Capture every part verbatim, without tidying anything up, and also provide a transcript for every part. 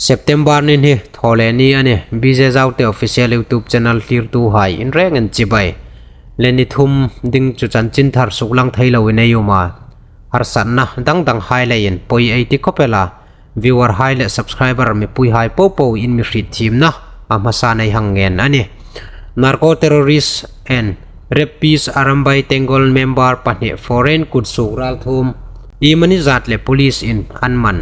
September ni hi Thawleni a nih. B J Zaute Official YouTube channel thlirtuhai in rengin chibai. Le ni thum ding chu chanchinthar suklang thei loin ei um a, harsatna dang danghai leiin poi ei ti khawp el a, viewerhai le subscriber mipuihai popo in mi hriet thiemna a hmasan ei hang ngen a nih. Narco terrorist and rapist Arambai Tenggol member pahni foreign kutsuok ralthuom iemani zat le police in an man.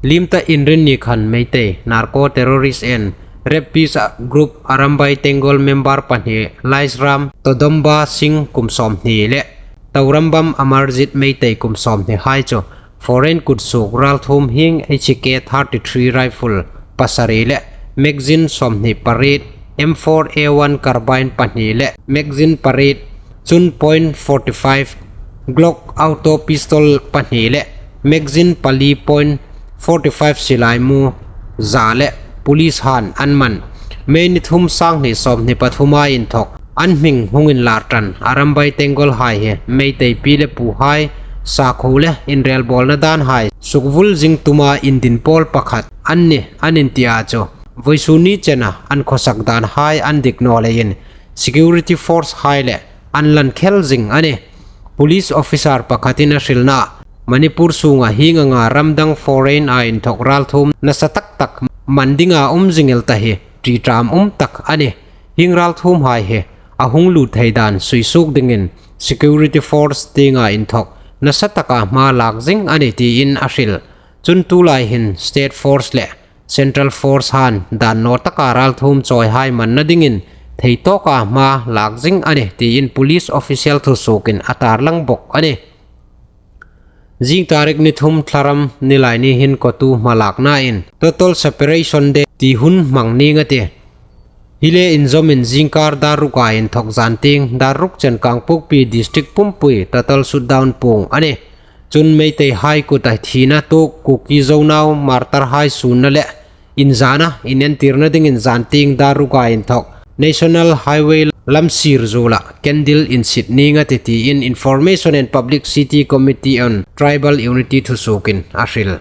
Limta Inrinni khan Meitei narco terrorist and rapist group Arambai Tenggol member pahni Laisram Todomba Singh kum sawmhni le Taurambam Amarjit Meitei kum sawmhni hai chu foreign kutsuok ralthuom hieng H K thirty-three rifle pasari le magazine sawmhni pariet, M four A one carbine pahni le magazine pariet, chun point forty-five Glock auto pistol pahni le magazine pali point forty-five silai mu za le police han an man. May ni thum, sanghni sawmhni pathuma inthok an hming hung inlar ṭan Arambai Tenggolhai hi Meitei pi le puhai sakhuo le inrelbawlna danhai sukvul zing tuma indin pawl pakhat an nih an inti a chu, vawisun ni chena an khawsak danhai an dik naw leiin security forcehai le an lan khel zing a nih. Police officer pakhatin a hrilna, Manipur sunga hieng anga ram dang foreign-a inthok ralthuom nasa tak tak man dinga um zing el ta hi ṭiṭam um tak a nih. Hieng ralthuomhai hi a hung lut thei dan suisuok dingin security force tienga inthok nasa taka hma lak zing a nih tiin a hril. Chun tulai hin state force le central force han dan naw taka ralthuom chawihai manna dingin thei tawka hma lak zing a nih tiin police official thusuokin a tarlang bawk a nih. Zing tarik ni thum Thlaram Nilaini hin COTU hmalaknain Total Separation Day ti hun hmang ning a tih. Hi le inzawmin zingkar dar ruka inthok zantieng dar ruk chen Kangpokpi district pumpui total shutdown puong a nih. Chun Meiteihai kuta thina tuok Kuki Zonau martyrhai sunna le inzana inentirna dingin zantieng dar ruka inthok National Highway lam sir zuola candle insit ning a tih tiin Information and Publicity Committee on Tribal Unity thusuokin a hril.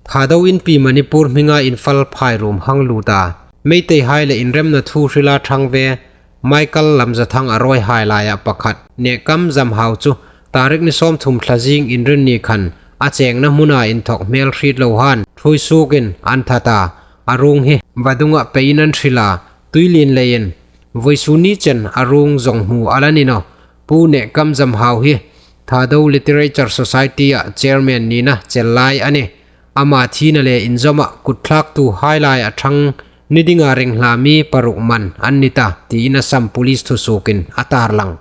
Thadou Inpi Manipur hminga infal phairum hang lut a, Meiteihai le inremna thu hrila ṭhang ve Michael Lamzathang a rawihai laia pakhat Nehkam Zamhau chu tarik ni sawmthum Thlazing Inrinni khan a chengna hmuna inthok hmelhriet lo han thuoi suokin an that a, a ruong hi vadunga peiin an hril a, tuilien leiin vawisun ni chen a ruong zawng hmu a la ni nawh. Pu Nehkam Zamhau hi Thadou Literature Society-a chairman nina chel lai a nih. Ama thina le inzawma kutthlaktuhai laia ṭhang ni dinga ringhla mi paruk man an ni ta tiin Assam Police thusuokin a tarlang.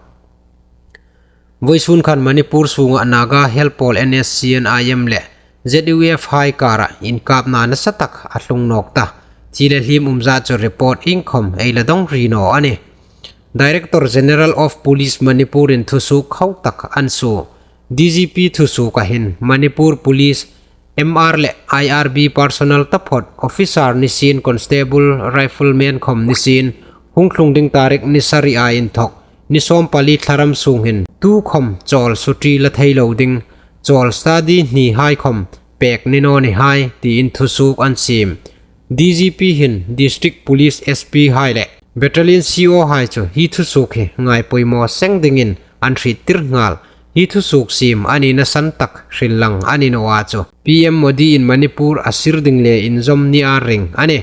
Vawisun khan Manipur sunga Naga Help Pawl N S C N I M le Z U F hai kara inkapna nasa tak a tlung nawk ta. Thi le hlim umzat chu report iengkhawm ei la dawng ri naw a nih. Director General of Police Manipur-in thusuok khau tak an suo. D G P thusuoka hin Manipur Police M R le I R B personnel taphot, officer nisien, constable, rifleman khawm nisien, hung tlung ding tarik ni sari-a inthok ni sawmpali Thlaram sung hin tukhawm chawl suti la thei lo ding, chawl study hnihai khawm pek ni naw ni hai tiin thusuok an siem. D G P hin District Police S P hai le Battalion C O hai chu hi thusuok hi ngai poimaw seng dingin an hriettir nghal. Hi thusuok siem a nina san tak hril lang a ni naw a chu, P M Modi-in Manipur a sir ding le inzawm nia ring a nih.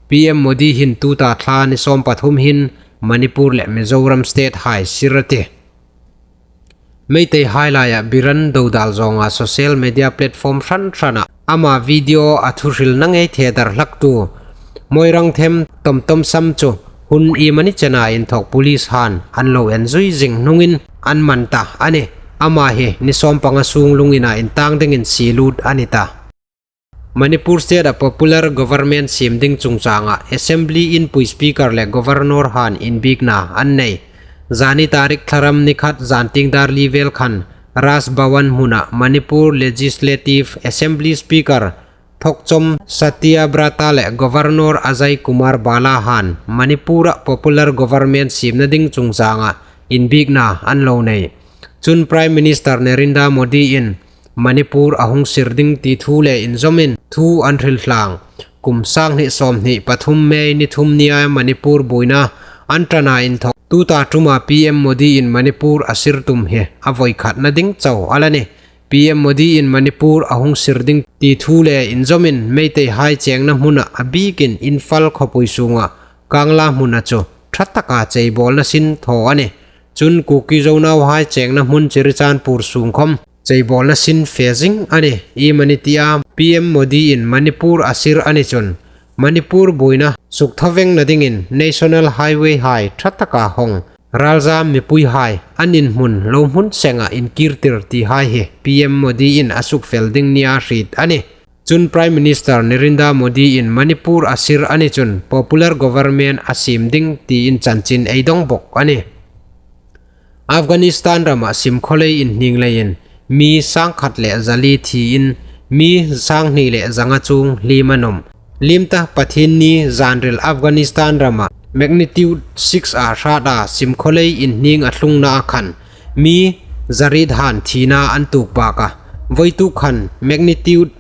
P M Modi hin tuta thla ni sawmpathum hin Manipur le Mizoram state hai sir a tih. Meiteihai laia Biren Dodal zawnga social media platform hran hrana ama video a thuhrilna ngei thei dar hlaktu Moirang Them Tomtom Sam chu hun iemani chena inthok police han an lo enzui zing hnungin an man ta a nih. Ama hi ni sawmpanga sung lungina intang dingin sie lut a ni ta. Manipur state-a popular government siem ding chungchanga Assembly inpui Speaker le Governor han inbiekna an nei. Zani tarik Thlaram ni khat zantieng dar li vel khan Raj Bhavan hmuna Manipur Legislative Assembly Speaker Thokchom Satyabrata le Governor Ajay Kumar Bhalla han Manipur-a popular government siemna ding chungchanga inbiekna an lo nei. Chun Prime Minister Narendra Modi-in Manipur a hung sir ding ti thu le inzawmin thu an hril hlang. Kum sang hni sawm hni pathum May ni thum nia Manipur buoina an ṭana inthawk tuta ṭuma P M Modi in Manipur a sir tum hi a voi khatna ding chau a la ni. P M Modi in Manipur a hung sir ding ti thu le inzawmin Meiteihai chengna hmuna a bikin Imphal khawpui sunga Kangla hmuna chu ṭha taka cheibawlna sin thaw a ni. Chun Kuki Zo nauhai chengna hmun Churachandpur sung khawm cheibawlna sin fe zing a ni. Iemani tia P M Modi in Manipur a sir a ni chun Manipur buoina sukthavengna dingin National Highway hai ṭha taka hawng, ralzam mipuihai an inhmun lo hmun senga inkirtir tihai hi P M Modi in a sukfel ding nia hriet a ni. Chun Prime Minister Narendra Modi in Manipur a sir a ni chun popular government a siem ding tiin chanchin ei dawng bawk a ni. Afghanistan rama simkhawlei inhning leiin mi sang khat le zali thiin mi sang hni le zanga chuong hliem an um. Hliem ta Pathienni zanril Afghanistan rama magnitude six a hrata simkhawlei inhning a thlungna a khan mi zariet han thina an tuok bak a. Voituk khan magnitude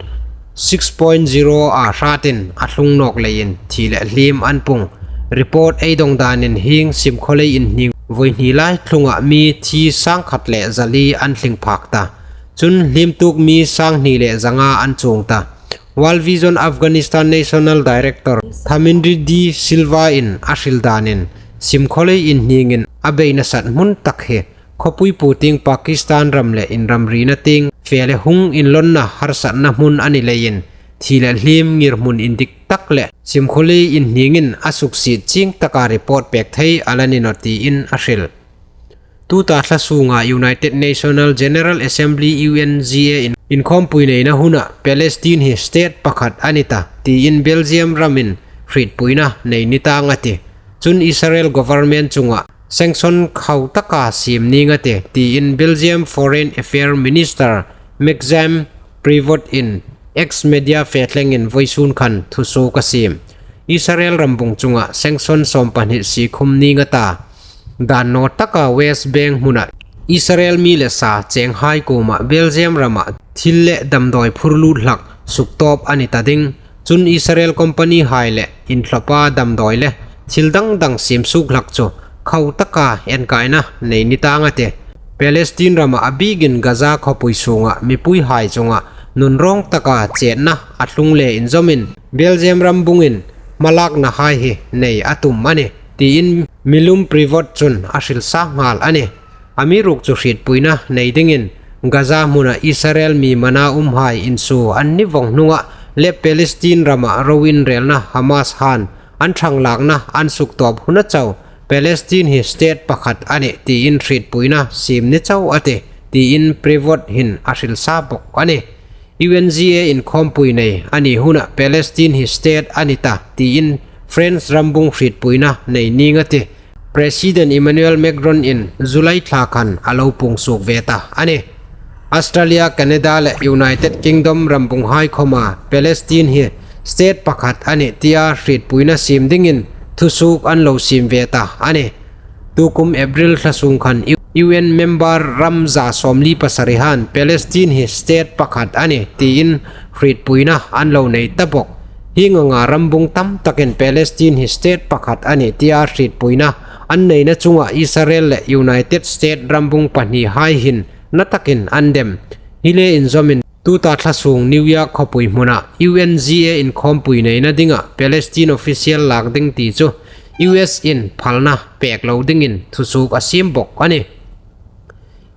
six point zero a hratin a thlung nawk leiin thi le hliem an pung. Report ei dawng danin hieng simkhawlei inhning voi hni lai thlunga mi thi sang khat le zali an tling phak ta. Chun hliem tuok mi sang hni le zanga an chuong ta. World Vision Afghanistan National Director Thamindri D Silva in a hril danin simkhawlei inhningin a bei nasat hmun tak hi khawpui pu tieng Pakistan ram le inramrina tieng fe le hung inlawnna harsatna hmun a ni leiin thi le hliem ngirhmun indik tak le simkhawlei inhningin a suksiet chieng taka report pek thei a la ni nawh tiin a hril. Tuta thla sunga United National General Assembly U N G A in inkhawmpui neina huna Palestine hi state pakhat a ni ta tiin Belgium ramin hrietpuina nei ni tang a tih. Chun Israel government chunga sanction khau taka siem ning a tih tiin Belgium Foreign Affairs Minister Maxime Prevot in X media fe thlengin voisun khan thusuok a siem. Israel rambung chunga sanction sawm pahni sie khum ning a ta. Dan naw taka West Bank hmuna Israel mi le sa chenghai kuoma Belgium rama thil le damdawi phurlut hlak suktawp a ni ta ding. Chun Israel company hai le inthlopa damdawi le thil dang dang siem suok hlak chu khau taka enkaina nei ni tang a tih. Palestine rama a bikin Gaza khawpui sunga mipuihai chunga nunrawng taka chetna a thlung le inzawmin Belgium rambungin hmalakna hai hi nei a tum a ni tiin Maxime Prevot chun a hril sa nghal a ni. Amiruokchu hrietpuina nei dingin Gaza hmuna Israel mi mana umhai insuo an ni vawng hnunga le Palestine rama ro inrelna Hamas han an ṭhang lakna an suktawp huna chau Palestine hi state pakhat a ni tiin hrietpuina siem ni chau a tih tiin Prevot hin a hril sa bawk a ni. U N G A inkhawmpui nei a ni huna Palestine hi state a ni ta tiin France rambung hrietpuina nei ning a tih. President Emmanuel Macron in July thla khan a lo puong suok ve ta a ni. Australia, Canada le United Kingdom rambunghai khawma Palestine hi state pakhat a ni tia hrietpuina siem dingin thusuok an lo siem ve ta a ni. Tukum April thla sung khan U N member ram za sawmli pasari han Palestine hi state pakhat a ni tiin hrietpuina an lo nei ta bawk. Hieng anga rambung tam takin Palestine hi state pakhat a ni tia hrietpuina an neina chunga Israel le United States rambung pahnihai hin na takin an dem. Hi le inzawmin tuta thla sung New York khawpui hmuna U N G A inkhawmpui neina dinga Palestine official lak ding ti chu U S in phalna pek lo dingin thusuok a siem bawk a ni.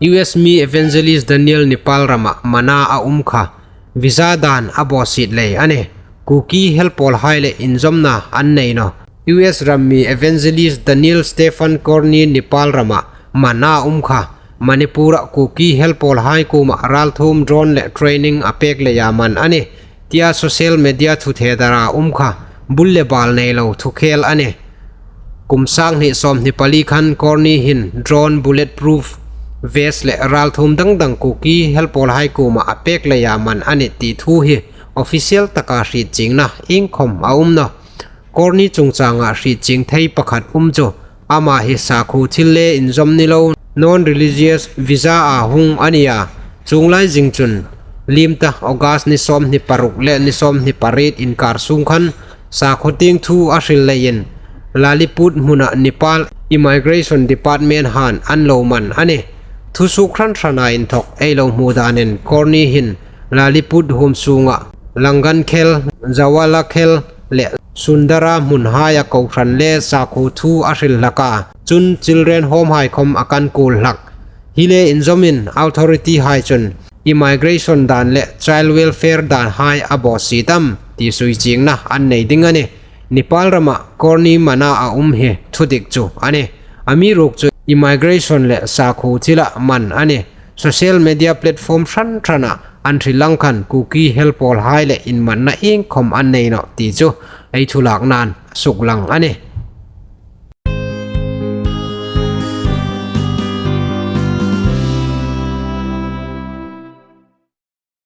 U S mi evangelist Daniel Nepal rama mana a um kha visa dan a bawsiet lei a ni. Kuki helpawlhai le inzawmna an nei naw. U S ram mi evangelist Daniel Stephen Corney Nepal rama mana a um kha Manipura Kuki helpawlhai kuoma ralthuom drone le training a pek leia man a ni tia social media thuthedara um kha bul le bal nei lo thukhel a ni. Kum sang hni sawmhni pali khan Corney hin drone, bulletproof vest le ralthuom dang dang Kuki helpawlhai kuoma a pek leia man a ni ti thu hi official taka hriet chiengna iengkhawm a um naw. Corney chungchanga hriet chieng thei pakhat um chu ama hi sakhuo thil le inzawm ni lo, non-religious visa a hung a nia. Chuong lai zing chun liem ta August ni sawmhni paruk le ni sawmhni pariet inkar sung khan sakhuo tieng thu a hril leiin Lalliput hmuna Nepal Immigration Department han an lo man a nih. Thusuok hran hrana inthawk ei lo hmu danin Corney hin Lalliput huom sunga Langankhel, Jawalakhel le Sundara hmunhaia kohran le sakhuo thu a hril hlak a, chun children home hai khawm a kan kuol hlak. Hi le inzawmin authority hai chun immigration dan le child welfare dan hai a bawsiet am ti sui chiengna an nei ding a nih. Nepal rama Corney mana a um hi thudik chu a nih. Amiruokchu immigration le sakhuo thila man a nih. Social media platform hran hrana an hril ang khan Kuki helpawl hai le inmanna iengkhawm an nei nawh ti chu ei thu laknain suklang a nih.